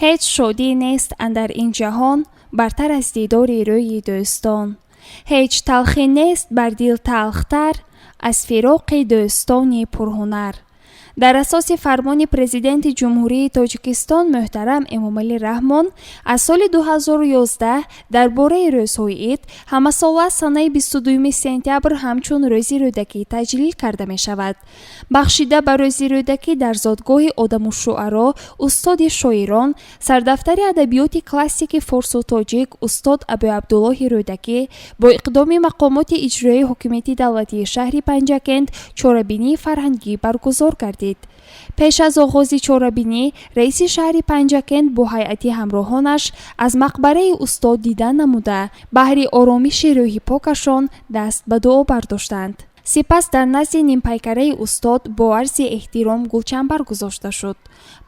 Ҳеҷ шодӣ нест андар ин ҷаҳон, бартар аз дидори рӯи дӯстон. Ҳеҷ талхӣ нест бар дил талхтар аз фироқи дӯстони пурҳунар. Дар асоси фармони Президенти Ҷумҳурии Тоҷикистон муҳтарам Эмомалӣ Раҳмон аз соли 2011 дар бораи рӯзҳои ид, ҳамасола санаи 22 сентябр ҳамчун Рӯзи Рӯдакӣ таҷлил карда мешавад. Бахшида ба Рӯзи Рӯдакӣ дар зодгоҳи одаму шуаро, устоди шоирон, сардафтари адабиёти классики форсу тоҷик устод Абуабдуллоҳи Рӯдакӣ бо иқдоми мақомоти иҷроияи ҳокимияти давлатии шаҳри Панҷакент чорабинии фарҳангӣ баргузор гардид. Пеш аз оғози чорабинӣ раиси шаҳри Панҷакент бо ҳайати ҳамроҳонаш аз мақбараи устод дидан намуда, баҳри оромиши рӯҳи покашон даст ба дуо бардоштанд. Сипас дар назди нимпайкараи устод бо арзи эҳтиром гулчанбар гузошта шуд.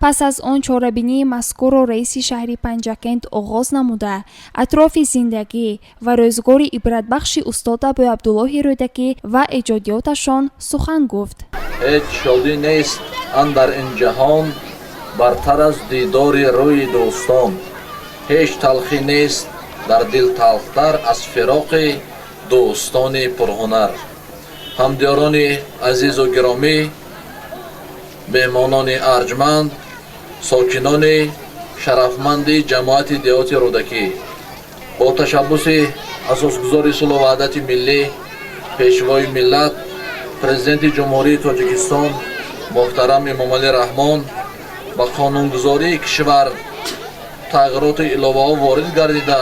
Пас аз он чорабинии мазкурро раиси шаҳри Панҷакент оғоз намуда, атрофи зиндагӣ ва рӯзгори ибратбахши устод Абуабдуллоҳи Рӯдакӣ ва эҷодиёташон сухан гуфт. Ҳеҷ шодӣ нест андар ин ҷаҳон, бартар аз дидори рӯи дӯстон. Ҳеҷ талхӣ нест дар дил талхтар аз фироқи дӯстони пурҳунар. Ҳамдиёрони азизу гиромӣ, меҳмонони арҷманд, сокинони шарафманди ҷамоати деҳоти Рӯдакӣ, бо ташаббуси асосгузори сулҳу ваҳдати миллӣ, Пешвои миллат, Президенти Ҷумҳурии Тоҷикистон муҳтарам Эмомалӣ Раҳмон ба қонунгузории кишвар тағйироту иловаҳо ворид гардида,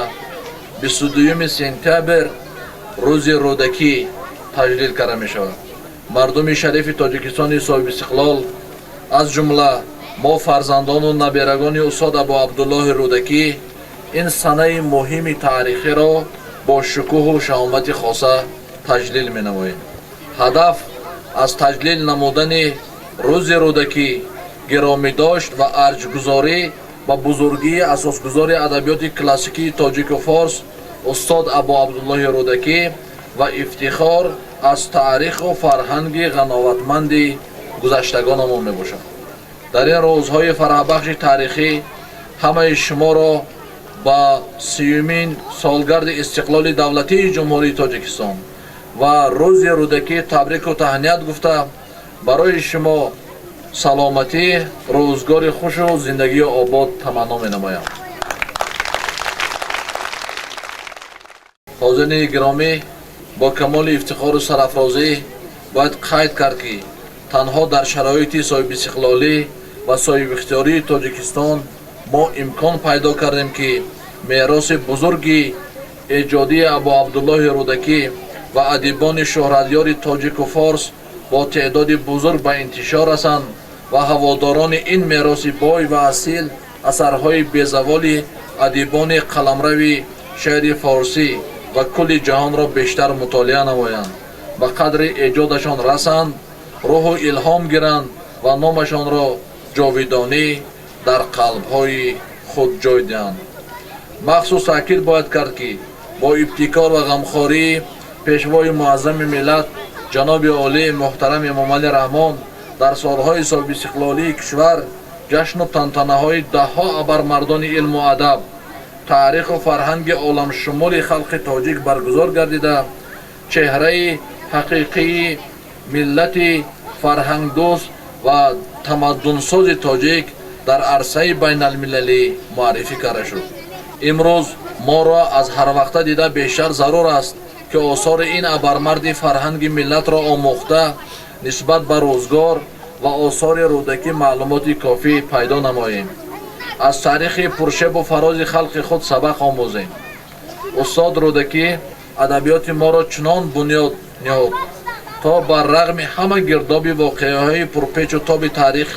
22 сентябр Рӯзи Рӯдакӣ таҷлил карда мешавад. Мардуми шарифи Тоҷикистони соҳибистиқлол, аз ҷумла мо, фарзандону наберагони устод Абуабдуллоҳи Рӯдакӣ, ин санаи муҳими таърихиро бо шукӯҳу шаҳомати хоса таҷлил менамоем. Ҳадаф аз таҷлил намудани Рӯзи Рӯдакӣ гиромӣ дошт ва арҷгузорӣ ба бузургии асосгузори адабиёти классикии тоҷику форс устод Абуабдуллоҳи Рӯдакӣ ва ифтихор аз таъриху фарҳанги ғановатманди гузаштагонамон мебошад. Дар ин рӯзҳои фараҳбахши таърихӣ ҳамаи шуморо ба 30-умин солгарди истиқлоли давлатии Ҷумҳурии Тоҷикистон ва Рӯзи Рӯдакӣ табрику таҳният гуфта, барои шумо саломатӣ, рӯзгори хушу зиндагии обод таманно менамоям. Ҳозирини гиромӣ, бо камоли ифтихору сарафрозӣ бояд қайд кард, ки танҳо дар шароити соҳибистиқлолӣ ва соҳибихтиёрии Тоҷикистон мо имкон пайдо кардем, ки мероси бузурги эҷодии Абуабдуллоҳи Рӯдакӣ ва адибони шӯҳратёри тоҷику форс бо теъдоди бузург ба интишор расанд ва ҳаводорони ин мероси бой ва асил асарҳои безаволи адибони қаламрави шеъри форсӣ ва кулли ҷаҳонро бештар мутолиа намоянд, ба қадри эҷодашон расанд, рӯҳу илҳом гиранд ва номашонро ҷовидонӣ дар қалбҳои худ ҷой диҳанд. Махсус таъкид бояд кард, ки бо ибтикор ва ғамхории Пешвои муаззами миллат ҷаноби олӣ муҳтарам Эмомалӣ Раҳмон дар солҳои соҳибистиқлолии кишвар ҷашну тантанаҳои даҳҳо абармардони илму адаб, таъриху фарҳанги оламшумули халқи тоҷик баргузор гардида, чеҳраи ҳақиқии миллати фарҳангдӯст ва тамаддунсози тоҷик дар арсаи байналмилалӣ муаррифӣ карда шуд. Имрӯз моро аз ҳарвақта дида бештар зарур аст, ки осори ин абармарди фарҳанги миллатро омӯхта, нисбат ба рӯзгор ва осори Рӯдакӣ маълумоти кофӣ пайдо намоем, аз таърихи пуршебу фарози халқи худ сабақ омӯзем. Устод Рӯдакӣ адабиёти моро чунон бунёд ниҳод, то бар рағми ҳама гирдоби воқеаҳои пурпечу тоби таърих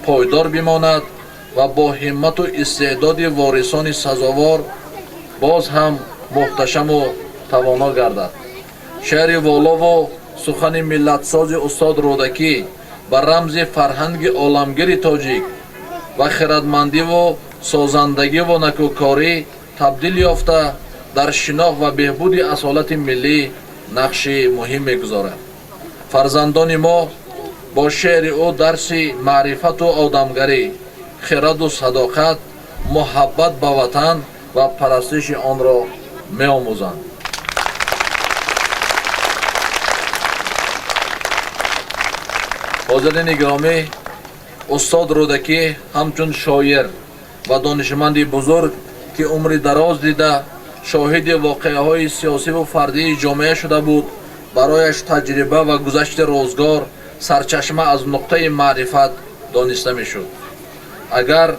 пойдор бимонад ва бо ҳиммату истеъдоди ворисони сазовор боз ҳам муҳташаму тавоно гардад. Шеъри волову сухани миллатсози устод Рӯдакӣ ба рамзи фарҳанги оламгири тоҷик ва хирадмандиву созандагиву накӯкорӣ табдил ёфта, дар шинохт ва беҳбуди асолати миллӣ нақши муҳим мегузорад. Фарзандони мо бо шеъри ӯ дарси маърифату одамгарӣ, хираду садоқат муҳаббат ба ватан ва парастиши онро меомӯзанд. Ҳозирини гиромӣ, устод Рӯдакӣ ҳамчун шоир ва донишманди бузург, ки умри дароз дида шоҳиди воқеаҳои сиёсиву фардии ҷомеа шуда буд, барояш таҷриба ва гузашти рӯзгор сарчашма аз нуқтаи маърифат дониста мешуд. Агар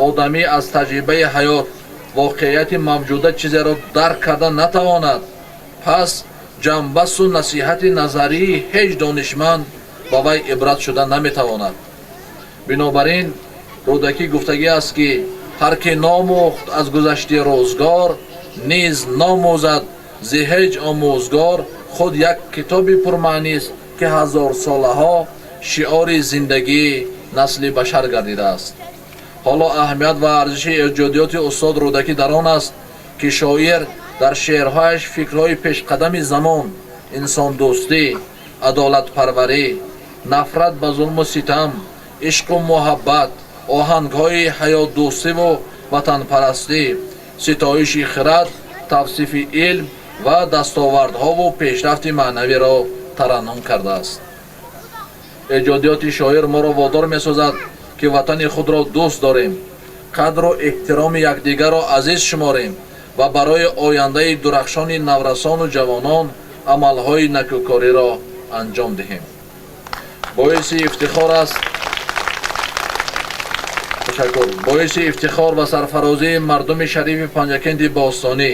одамӣ аз таҷрибаи ҳаёт воқеияти мавҷуда чизеро дарк карда натавонад, пас ҷанбасу насиҳати назарии ҳеҷ донишманд ба вай ибрат шуда наметавонад. Бинобар ин Рӯдакӣ гуфтагӣ аст, ки ҳар ки номӯхт аз гузашти рӯзгор, низ номӯзад зи ҳеҷ омӯзгор. Худ як китоби пурмаънист, ки ҳазорсолаҳо шиори зиндагии насли башар гардидааст. Ҳоло аҳамият ва арзиши эҷодиёти устод Рӯдакӣ дар он аст, ки шоир дар шеърҳояш фикрҳои пешқадами замон, инсондӯстӣ, адолатпарварӣ, нафрат ба зулму ситам, ишқу муҳаббат, оҳангҳои ҳаётдӯстиву ватанпарастӣ, ситоиши хирад, тавсифи илм ва дастовардҳову пешрафти маънавиро тараннум кардааст. Эҷодиёти шоир моро водор месозад, ки ватани худро дӯст дорем, қадру эҳтироми якдигарро азиз шуморем ва барои ояндаи дурахшони наврасону ҷавонон амалҳои накӯкориро анҷом диҳем. Боиси ифтихор аст, ташаккур, боиси ифтихор ва сарфарозии мардуми шарифи Панҷакенти бостонӣ,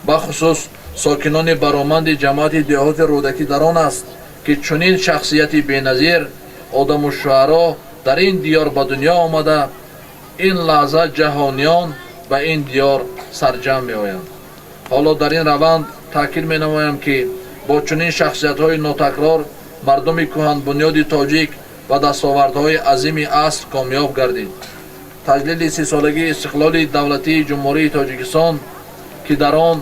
бахусус сокинони бароманди ҷамоати деҳоти Рӯдакӣ дар он аст, ки чунин шахсияти беназир одаму шуаро дар ин диёр ба дунё омада, ин лаҳза ҷаҳониён ба ин диёр сарҷамъ меоянд. Ҳоло дар ин раванд таъкид менамоям, ки бо чунин шахсиятҳои нотакрор мардуми кӯҳанбунёди тоҷик ва дастовардҳои азими аср комёб гардид. Таҷлили 30-солагии истиқлоли давлатии Ҷумҳурии Тоҷикистон, ки дар он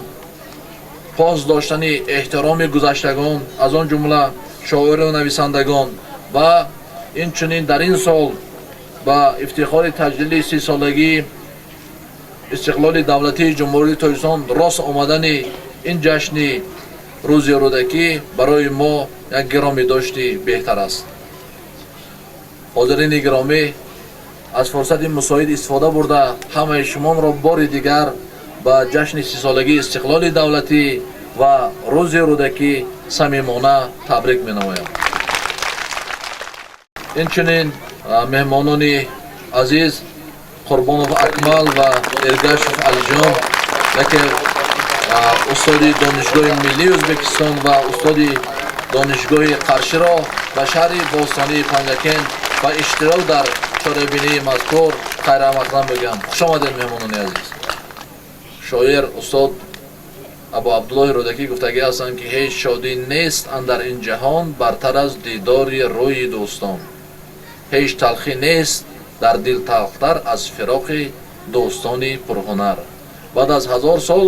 пос доштани эҳтироми гузаштагон, аз он ҷумла шоиру нависандагон, ва инчунин дар ин сол ба ифтихори таҷлили 30-солагии истиқлоли давлатии Ҷумҳурии Тоҷикистон рост омадани ин ҷашни рӯзи Рӯдакӣ барои мо як гиромидошти беҳтар аст. Ҳозирини гиромӣ, аз фурсати мусоид истифода бурда ҳамаи шумонро бори дигар ба ҷашни 30-солагии истиқлоли давлатӣ ва рӯзи Рӯдакӣ самимона табрик менамоям. Инчунин меҳмонони азиз Қурбонов Акмал ва Эргашев Алиҷон, яке устоди Донишгоҳи миллии Ӯзбекистон ва устоди Донишгоҳи Қарширо ба шаҳри бостонии Панҷакент ва иштирок дар чорабинии мазкур хайрамақдам мегӯям. Хуш омадед, меҳмонони азиз. Шоир устод Абу Абдуллоҳи Рӯдакӣ гуфтагӣ ҳастанд, ки ҳеҷ шодӣ нест андар ин ҷаҳон бартар аз дидори рӯи дӯстон, ҳеҷ талхӣ нест дар дил талхтар аз фироқи дӯстони пурҳунар. Баъд аз 1000 сол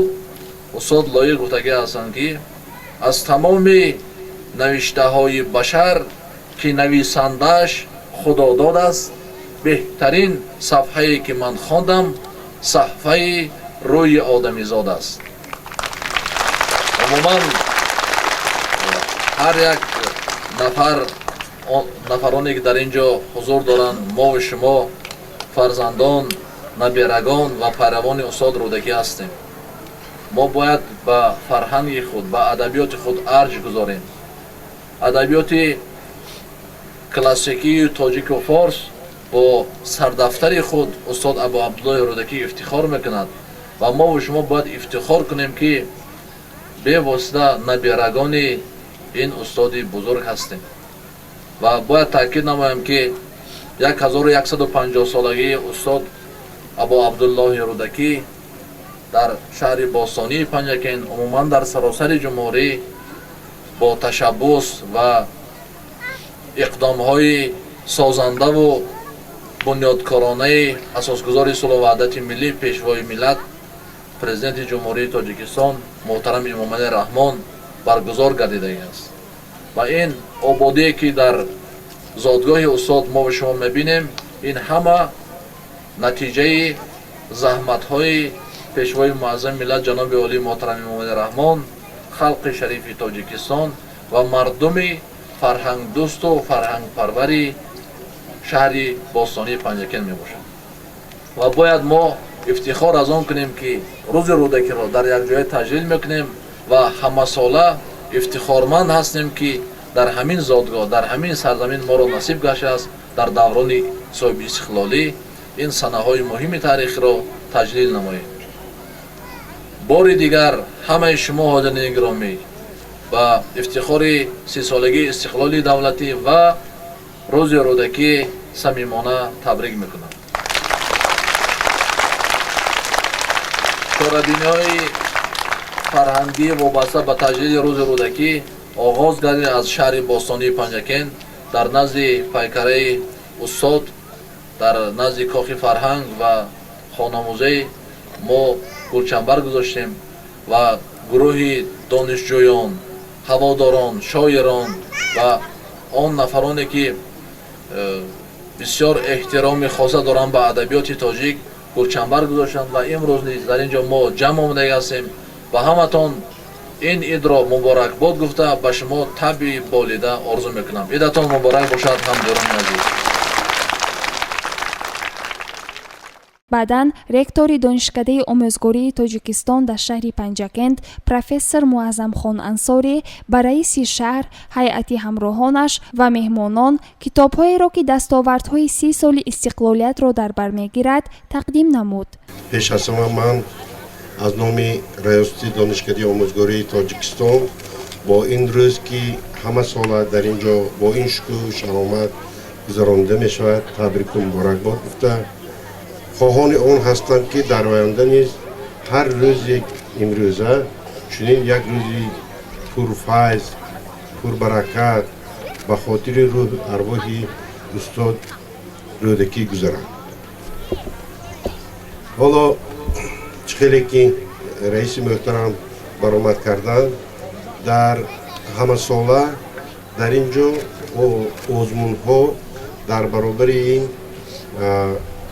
устод Лоиқ гуфтагӣ ҳастанд, ки аз тамоми навиштаҳои башар, ки нависандааш худодод аст, беҳтарин сафҳае ки ман хондам саҳфаи рӯи одамизод аст. Умуман ҳар як нафар, нафароне ки дар ин ҷо ҳузур доранд, мову шумо фарзандон, набирагон ва пайравони устод Рӯдакӣ ҳастем. Мо бояд ба фарҳанги худ, ба адабиёти худ арҷ гузорем. Адабиёти классикии тоҷику форс бо сардафтари худ устод Абу Абдуллоҳи Рӯдакӣ ифтихор мекунад ва мову шумо бояд ифтихор кунем, ки бевосита набирагони ин устоди бузург ҳастем. Ва бояд таъкид намоям, ки 1150-солагии устод Абу Абдуллоҳи Рӯдакӣ дар шаҳри бостонии Панҷакент, умуман дар саросари ҷумҳурӣ бо ташаббус ва иқдомҳои созандаву бунёдкоронаи асосгузори сулҳу ваҳдати миллӣ, пешвои миллат, президенти Ҷумҳурии Тоҷикистон муҳтарам Эмомалӣ Раҳмон баргузор гардидааст. Ва ин ободие, ки дар зодгоҳи устод мо шумо мебинем, ин ҳама натиҷаи Заҳматҳои Пешвои Муаззами миллат, ҷаноби олии муҳтарам Эмомалӣ Раҳмон, халқи шарифи Тоҷикистон ва мардуми фарҳангдӯсту фарҳангпарвари шаҳри бостонии Панҷакент мебошад. Ва бояд мо ифтихор аз он кунем, ки рӯзи Рӯдакиро дар якҷоя таҷлил мекунем ва ҳамасола ифтихорманд ҳастем, ки дар ҳамин зодгоҳ, дар ҳамин сарзамин моро насиб гаштааст дар даврони соҳибистиқлолӣ ин санаҳои муҳими таърихиро таҷлил намоем. Бори дигар ҳамаи шумо, ҳозирини гиромӣ, ба ифтихори 30-солагии истиқлоли давлатӣ ва рӯзи Рӯдакӣ самимона табрик мекунам. Чорабиниҳои фарҳангӣ вобаста ба таҷлили рӯзи Рӯдакӣ оғоз гардид аз шаҳри бостонии Панҷакент. Дар назди пайкараи устод, дар назди кохи фарҳанг ва хонамузей мо гулчамбар гузоштем ва гурӯҳи донишҷӯён, ҳаводорон, шоирон ва он нафароне, ки бисёр эҳтироми хоса доранд ба адабиёти тоҷик, гулчамбар гузоштанд ва имрӯз низ дар ин ҷо мо ҷамъ омадаги ҳастем. Ба ҳаматон ин идро муборакбод гуфта, ба шумо табъи болида орзу мекунам. Идатон муборак бошад, ҳамдиёрони азиз. Баъдан ректори Донишкадаи омӯзгории Тоҷикистон дар шаҳри Панҷакент, профессор Муаззамхон Ансорӣ ба раиси шаҳр, ҳайати ҳамроҳонаш ва меҳмонон китобҳоеро, ки дастовардҳои 30 соли истиқлолиятро дар бар мегирад, тақдим намуд. Пеш аз ҳама ман аз номи Раёсати Донишкадаи омӯзгории Тоҷикистон бо ин рӯз, ки ҳама сола дар ин ҷо бо ин шукӯҳу шаромат гузаронида мешавад, табрику муборакбод гуфта, хоҳони он ҳастам, ки дар оянда низ ҳар рӯзи имрӯза чунин як рӯзи пурфайз, пурбаракат ба хотири рӯҳ арвоҳи устод Рӯдакӣ гузарад. Ҳоло чӣ хеле ки раиси муҳтарам баромад карданд, дар ҳамасола дар ин ҷо озмунҳо, дар баробари ин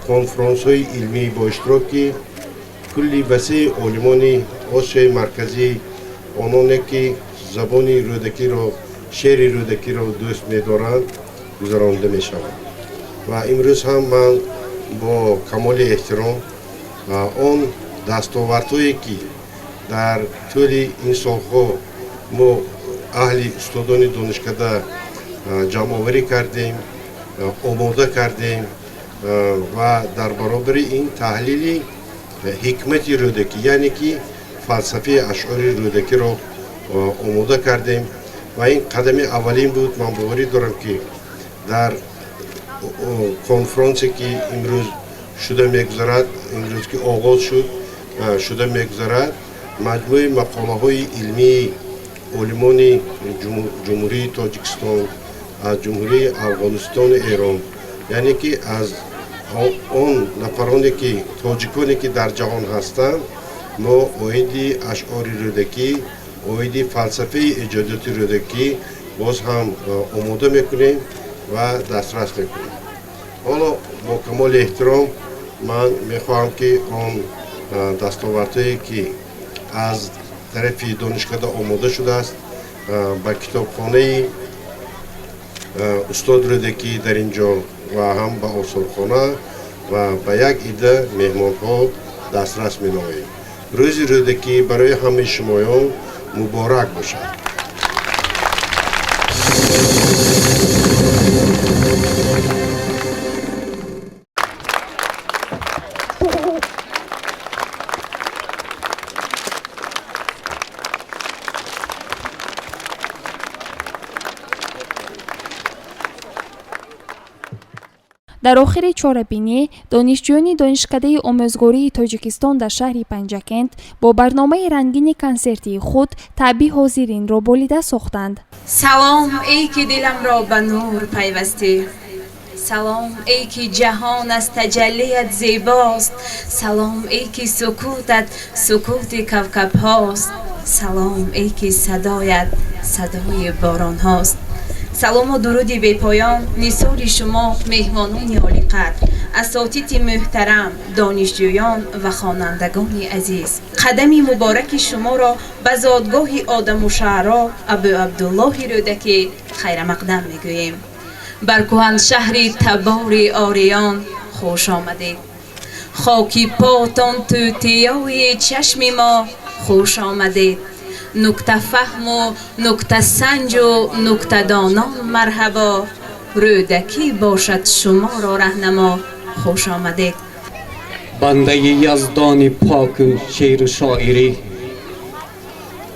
конфронсҳои илмӣ бо иштироки кулли васеи олимони Осиёи Марказӣ, ононе ки забони Рӯдакиро, шеъри Рӯдакиро дӯст медоранд, гузаронида мешавад. Ва имрӯз ҳам ман бо камоли эҳтиром он дастовардҳое, ки дар тӯли ин солҳо мо аҳли устодони донишкада ҷамъоварӣ кардем, омода кардем ва дар баробари ин таҳлили ҳикмати Рӯдакӣ, яъне ки фалсафаи ашъори Рӯдакиро омода кардем ва ин қадами аввалин буд. Ман боварӣ дорам, ки дар конфронсе, ки имрӯз шуда мегузарад, имрӯз ки оғоз шуд, шуда мегузарад, маҷмӯи мақолаҳои илмии олимони Ҷумҳурии Тоҷикистон, аз Ҷумҳурии Афғонистону Эрон, яъне ки аз он нафароне, ки тоҷиконе, ки дар ҷаҳон ҳастанд, мо оиди ашъори Рӯдакӣ, оиди фалсафаи эҷодиёти Рӯдакӣ боз ҳам омода мекунем ва дастрас мекунем. Ҳоло бо камоли эҳтиром ман мехоҳам, ки он дастовардҳое, ки аз тарафи донишкада омода шудааст, ба китобхонаи устод Рӯдакӣ дар ин ҷо ва ҳам ба осорхона ва ба як идда меҳмонҳо дастрас менамоем. Рӯзи Рӯдакӣ барои ҳамаи шумоён муборак бошад. Дар охири чорабинӣ донишҷӯёни Донишкадаи омӯзгории Тоҷикистон дар шаҳри Панҷакент бо барномаи рангини консертии худ таъби ҳозиринро болида сохтанд. Салом, эй ки диламро ба нур пайвастӣ, салом, эй ки ҷаҳон аз таҷаллият зебост, салом, эй ки сукутат сукути кавкабҳост, салом, эй ки садоят садои боронҳост. Салому дуруди бепоён нисори шумо, меҳмонони олиқадр. Асотиди муҳтарам, донишҷӯён ва хонандагони азиз, қадами мубораки шуморо ба зодгоҳи одаму шаъро Абу Абдуллоҳи Рӯдакӣ хайрамақдам мегӯем. Бар кӯҳаншаҳри табори ориён хуш омадед. Хоки потон тӯтиёи чашми мо, хуш омадед. Нуктафаҳму нуктасанҷу нуктадонон марҳабо, Рӯдакӣ бошад шуморо раҳнамо, хуш омадед. Бандаи яздони поку шеъру шоирӣ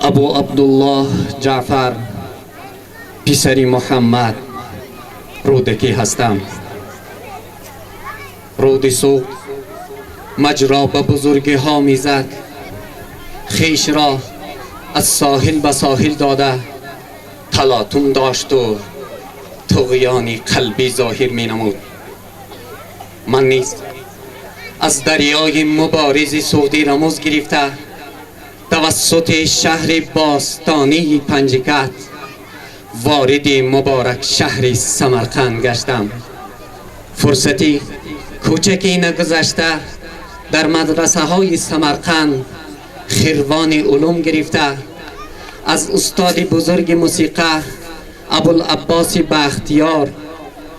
Абу Абдуллоҳ Ҷаъфар, писари Муҳаммад Рӯдакӣ ҳастам. Руди Суғд маҷро ба бузургиҳо мезад, хешро аз соҳил ба соҳил дода талотум дошту туғёни қалбӣ зоҳир менамуд. Ман низ аз дарёи муборизи суғдӣ рамуз гирифта, тавассути шаҳри бостонии Панҷикат вориди муборак шаҳри Самарқанд гаштам. Фурсати кӯчаке нагузашта, дар мадрасаҳои Самарқанд хирвони улум гирифта, аз устоди бузурги мусиқа Абулаббоси Бахтиёр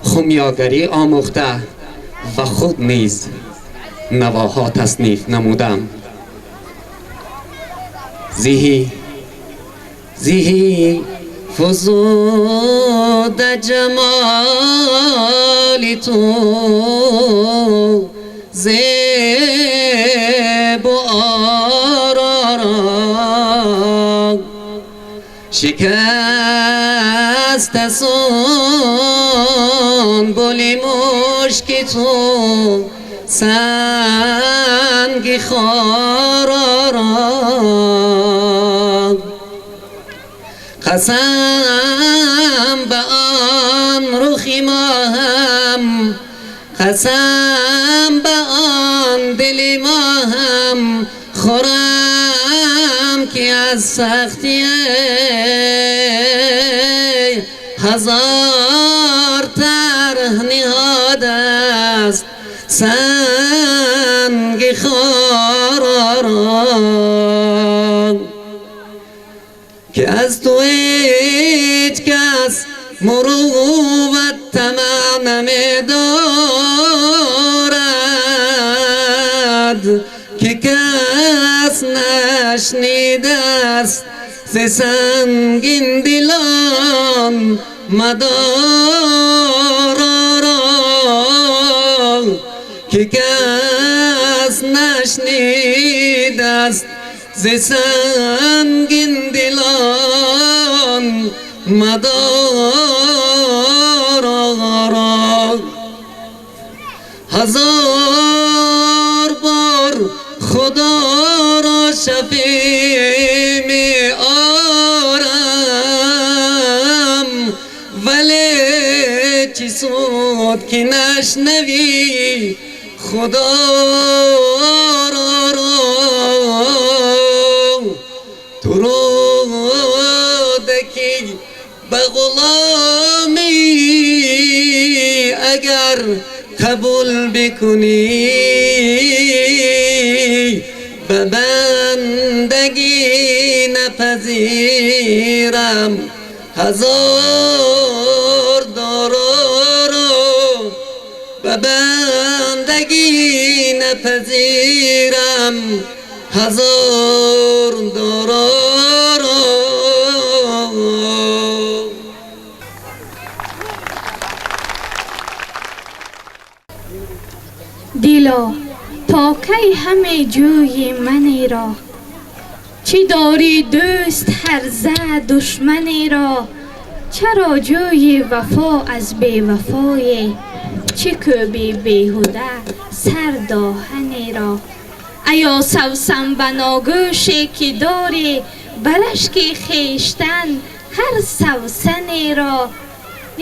хумёгарӣ омӯхта ва худ низ навоҳо тасниф намудам. Зиҳи зиҳи фузуда ҷамоли ту зебу орора шикаста сунбули мушки ту санги хорора. Қасам ба он рухи моҳам, қасам ба он дили моҳам хӯрам, ки аз сахтӣ ҳазор тарҳ ниҳодааст санги хорора, ки аз ту ҳеҷ кас мурувват тамаъ намедорад, ки кас нашнидааст зи сангин дилон мадорора, ки кас нашнидааст зи сангин дилон мадорора. Ҳазор бор Худоро шафеъ меорам, вале чӣ суд, ки нашнавӣ Худоро. Ту Рӯдакӣ ба ғуломӣ агар қабул бикунӣ, ба бандагӣ напазирам ҳазор дороро, ба бандагӣ напазирам ҳазор дороро. Дило, то кай ҳаме ҷӯи манеро? Чӣ дорӣ дӯст ҳарза душманеро? Чаро ҷӯи вафо аз бевафое? Чӣ кӯби беҳуда сар доҳанеро? Аё савсан ба ногӯше, ки дорӣ ба рашки хештан ҳар савсанеро?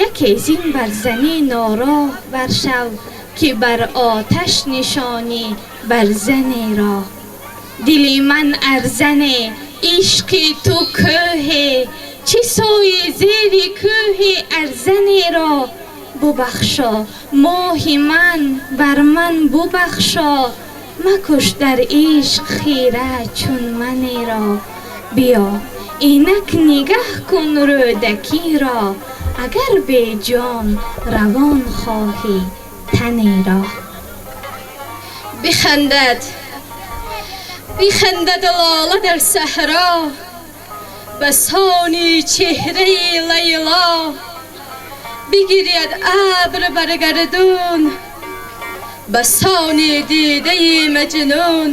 Яке зин барзанӣ нороҳ баршав, ки бар оташ нишонӣ барзанеро. Дили ман арзане, ишқи ту кӯҳе, чӣ сои зери кӯҳи арзанеро? бубахшо, моҳи ман бар ман бубахшо, макуш дар ишқ хира чун манеро. Биё инак нигаҳ кун Рӯдакиро, агар беҷон равон хоҳӣ танеро. Бихандад, бихандад лола дар саҳро, ба сони чеҳраи Лайло. Бигиряд абр бар гардун, ба сони дидаи Маҷнун.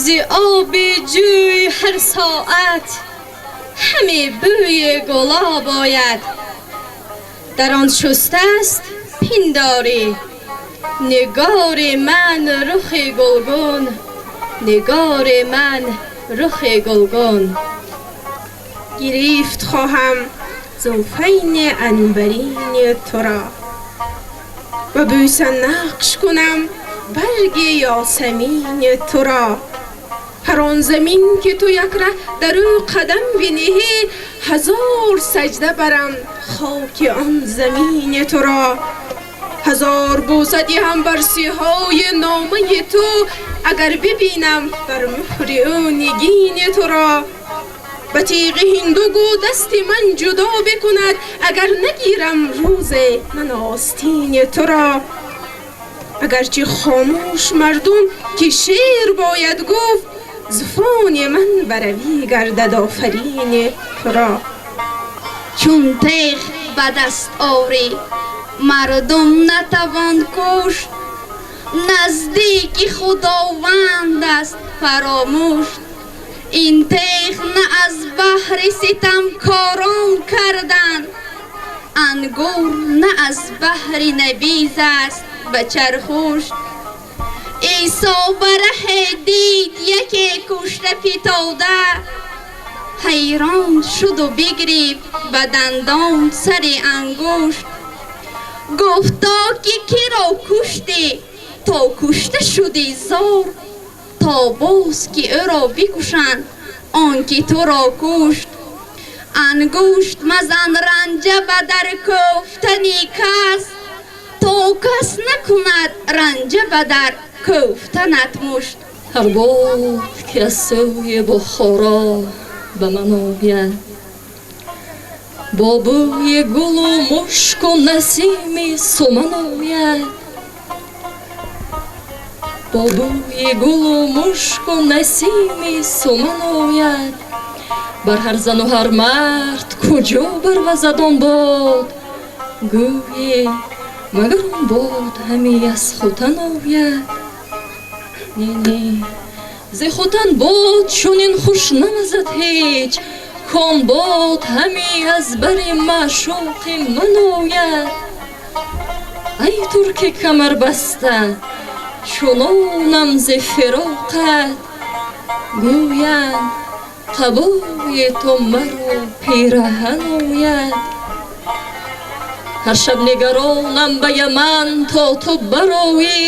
Зи оби ҷӯй ҳар соат ҳаме бӯи гулоб ояд. Дар он шустааст пиндорӣ нигори ман рухи гулгун, нигори ман рухи гулгун. Гирифт хоҳам зулфайни анбарини туро ва бӯса нақш кунам барги ёсамини туро. Ҳар он замин ки ту якра дар ӯ қадам бинеҳӣ, ҳазор саҷда барам хоки он замини туро. Ҳазор бӯса диҳам бар сиҳои номаи ту, агар бибинам бар муҳри ӯ нигини туро. Ба тиғи ҳинду гӯ дасти ман ҷудо бикунад, агар нагирам рӯзе ман остини туро. Агарчи хомӯш мардум ки шеър бояд гуфт, зуфони ман баравӣ гардад офарини туро. Чун теғ ба даст орӣ, мардум натавон кушт, наздики Худованд аст фаромӯш. Ин теғ на аз баҳри ситамкорон кардан, ангур на аз баҳри набиз аст ба чархушт. Исо ба раҳе дид яке кушта фитода, ҳайрон шуду бигирифт ба дандон сари ангушт. Гуфто ки киро куштӣ то кушта шудӣ зор, то боз ки ӯро бикушанд он ки туро кушт. Ангушт мазан ранҷа ба дар кӯфтани кас, то кас накунад ранҷа ба дар кӯфтанат мушт. Ҳар бод ки аз сӯи Бухоро ба ман ояд, бо бӯи гулу мушку насими суман ояд, бо бӯи гулу мушку насими суман ояд. Бар ҳар зану ҳар мард куҷо барвазад он бод, гӯе магар он бод ҳаме аз Хутан ояд. Не, не, зи Хутан бод чунин хуш намазад ҳеҷ, кон бод ҳаме аз бари маъшуқи ман ояд. Ай турки камарбаста, чунонам зи фироқат, гӯянд қабои ту маро пираҳан ояд. Ҳар шаб нигаронам ба Яман то ту бароӣ,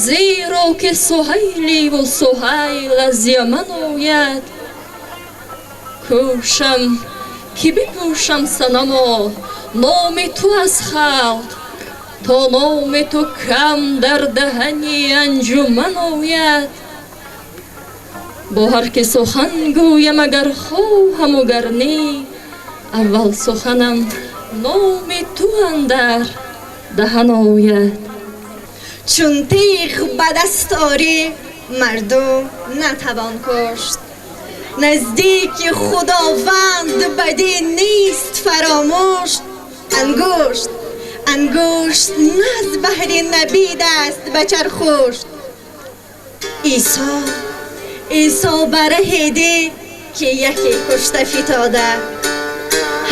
зеро ки Суҳайливу Суҳайл аз Яман ояд. Кӯшам ки бипӯшам, санамо, номи ту аз халқ, то номи ту кам дар даҳани анҷуман ояд. Бо ҳар ки сухан гӯям, агар хоҳаму гар не, аввал суханам номи ту андар даҳан ояд. Чун теғ ба даст орӣ, мардум натавон кушт, наздики Худованд бадӣ нест фаромӯш. Ангушт, ангушт на аз баҳри набид аст ба чархушт. Исо, Исо ба раҳе дид ки яке кушта фитода,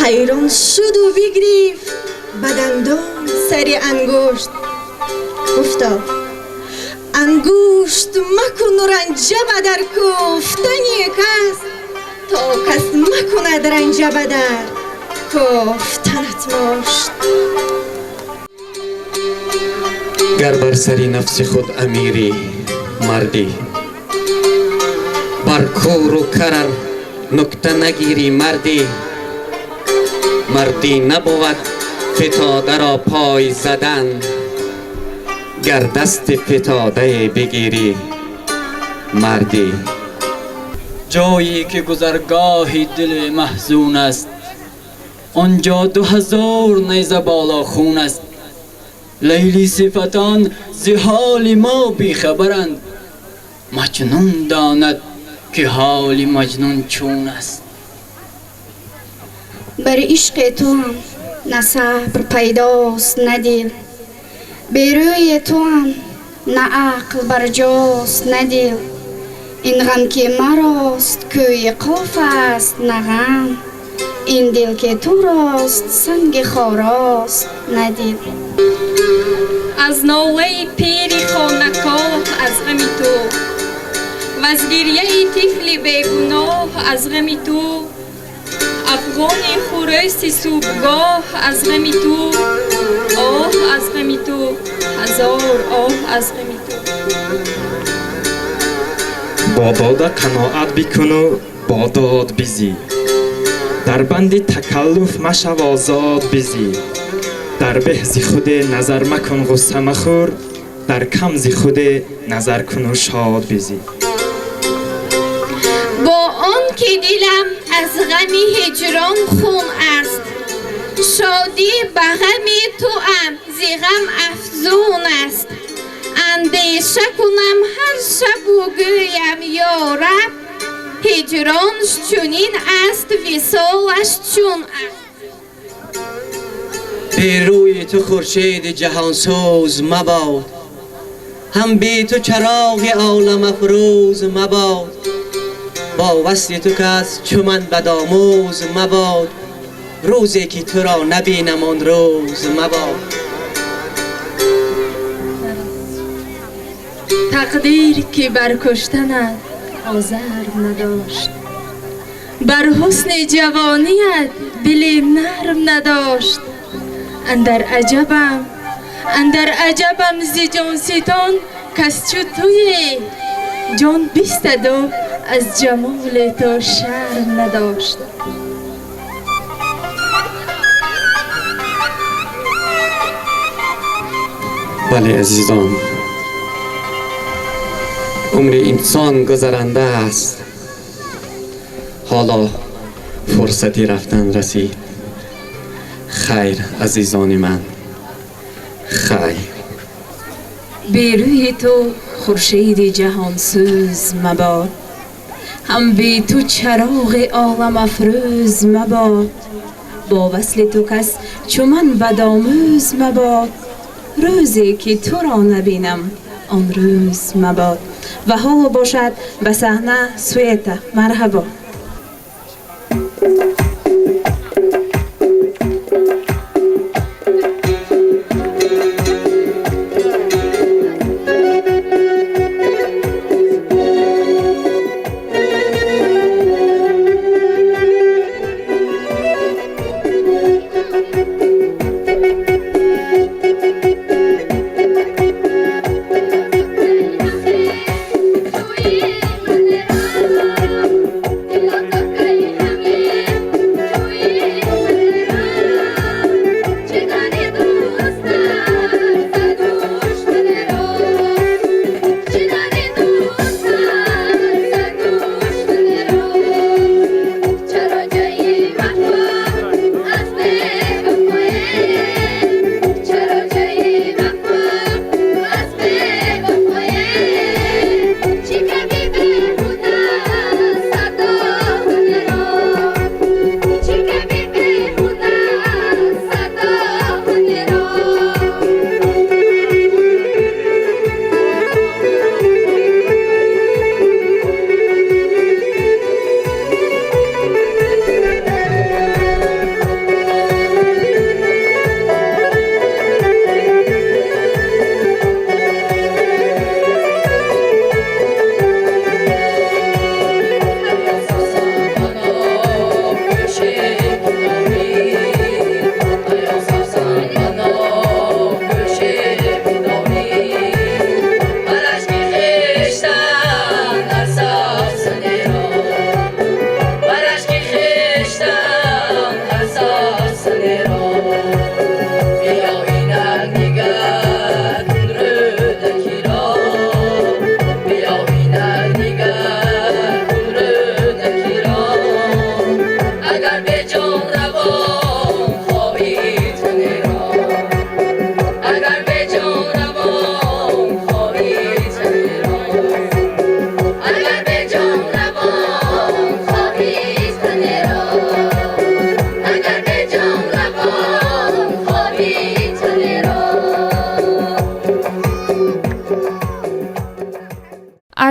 ҳайрон шуду бигирифт ба дандон сари ангушт. Гуфто ангушт макун ранҷа ба дар кӯфтани кас, то кас макунад ранҷа ба дар кӯфтанат мушт. Гар бар сари нафси худ амирӣ, мардӣ, бар кӯру карар нукта нагирӣ, мардӣ, мардӣ набувад. фитода ро пой задан, гар даст фитода бигирӣ мардӣ. ҷое ки гузаргоҳи дили маҳзун аст, онҷо 2000 найза боло хун аст. Лайли сифатон зи ҳоли мо бихабаранд, маҷнун донад ки ҳоли маҷнун чун аст. Бар ишқи туам на сабр пайдост на дил, бе рӯи туам на ақл барҷост на дил. Ин ғам ки марост кӯи Қоф аст на ғам, ин дил ки турост санги хорост на дил. Аз нолаи пири хонакоҳ аз ғами ту, ваз гирьяи тифли бегуноҳ аз ғами ту, афғони хурӯси субҳгоҳ аз ғами ту, оҳ аз ғами ту, ҳазор оҳ аз ғами ту. Бо дода қаноат бикуну бо дод бизӣ, дар банди такаллуф машав озод бизӣ. Дар беҳ зи худе назар макун ғусса махӯр, дар кам зи худе назар куну шод бизӣ. Бо он ки дилам аз ғами ҳиҷрон хун аст, шодӣ ба ғами туам зи ғам афзун аст. Андеша кунам ҳар шабу гӯям ё раб, ҳиҷронш чунин аст висолаш чун аст. Бе рӯи ту хуршеди ҷаҳонсӯз мабод, ҳам бе ту чароғи оламафрӯз мабод. Бо васли ту кас чу ман бадомӯз мабод, рӯзе ки туро набинам он рӯз мабод. Тақдир ки бар куштанат озарм надошт, бар ҳусни ҷавоният дили нарм надошт. Андар аҷабам зи ҷонситон кас чу туе, ҷон бистаду аз ҷамоли ту шарм надошт. Бале азизон, умри инсон гузаранда аст. Ҳоло фурсати рафтан расид. Хайр азизони ман, хайр. Бе рӯи ту хуршеди ҷаҳонсӯз мабод, ҳам бе ту чароғи оламафрӯз мабод. Бо васли ту кас чу ман бадомӯз мабод, рӯзе ки туро набинам он рӯз мабод. Ва ҳоло бошад ба саҳна Суета. Марҳабо. Chica.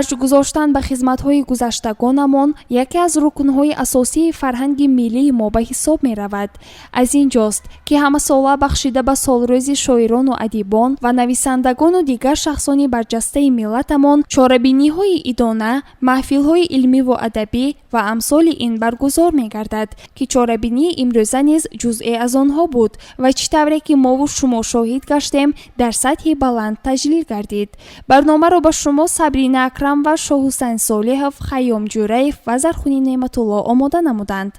Арҷ гузоштан ба хизматҳои гузаштагонамон яке аз рукнҳои асосии фарҳанги миллии мо ба ҳисоб меравад. Аз ин ҷост, ки ҳамасола бахшида ба солрӯзи шоирону адибон ва нависандагону дигар шахсони барҷастаи миллатамон чорабиниҳои идона, маҳфилҳои илмиву адабӣ ва амсоли ин баргузор мегардад, ки чорабинии имрӯза низ ҷузъе аз онҳо буд ва чӣ тавре ки мову шумо шоҳид гаштем, дар сатҳи баланд таҷлил гардид. Барномаро ба шумо Сабрина Акрам ва Шоҳҳусайн Солиҳов, Хайём Ҷӯраев ва Зархуни Неъматулло омода намуданд.